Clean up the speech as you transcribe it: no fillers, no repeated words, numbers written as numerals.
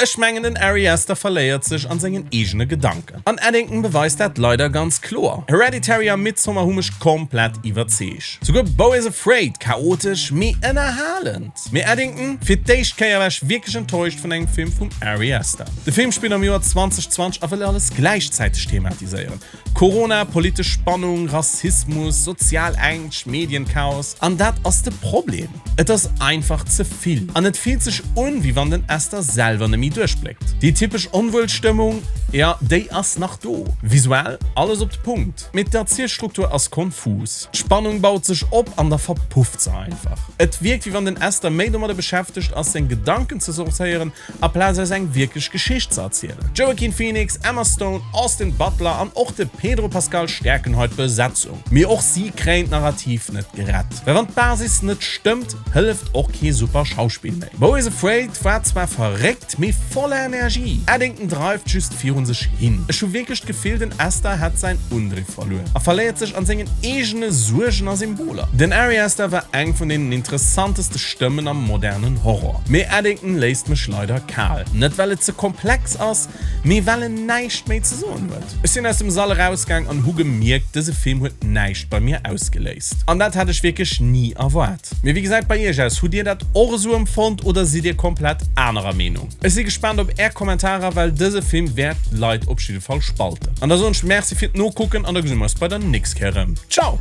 Ech mengen den Ari Aster verléiert sech an sengen eegene Gedanken. An Eddington beweist dat leider ganz kloer. Hereditary a Midsommar hu mech komplett iwwerzeeg. Souguer Beau is Afraid, chaotesch mee ënnerhalend. Mee Eddington? Fir d'éischt Kéier war ech wierklech enttäuscht vun engem Film vum Ari Aster. De Film spillt am Joer 2020 a wëll alles gläichzäiteg thematiséieren. Corona, politesch Spannung, Rassismus, sozial Ängscht, Medienchaos. An dat ass de Problem, et ass einfach ze vill an et fillt sech un, wéi wann den Aster selwer net méi duerchbléckt. Déi typesch Onwuelstëmmung, jo, déi ass nach do. Visuell alles op de Punkt, mee d'Erzielstruktur ass konfus. D'Spannung baut sech op an da verpufft se einfach. Et wierkt, wéi wann den Aster méi domadder beschäftegt ass, seng Gedanken ze sortéieren, Aplaz eis eng wierklech Geschicht ze erzielen. Joaquin Phoenix, Emma Stone, Austin Butler an och de Pedro Pascal stäerken hei d'Besetzung. Mee och si kréien d'Narrativ net gerett. Well wann d'Basis net stëmmt, hëlleft och kee super Schauspill méi. Beau is Afraid war zwar verréckt, mee voller Energie. Eddington dreift just virun sech hin. Ech hu wierklech d'Gefill, den Aster hätt säin Undriff verluer a verléiert sech an sengen eegene Suergen a Symboler. Den Ari Aster war eng vun deenen interessanteste Stëmmen am modernen Horror. Mee Eddington léisst mech leider kal. Net well et ze komplex ass, mee well en näischt méi ze soen huet. Ech sinn aus dem Sall erausgaang an hu gemierkt, dëse Film huet näischt bei mir ausgeléist. An dat hätt ech wierklech ni erwaart. Mee wéi gesäit bei iech aus? Hutt dir dat och esou empfonnt oder sidd dir komplett anerer Meenung? Ech si gespaant op är Kommentarer, well dëse Film wäert d'Leit op jidde Fall spalten. An da soen ech Merci fir d'Nokucken an da gesi mer eis bei der nächst Kéier erëm. Ciao!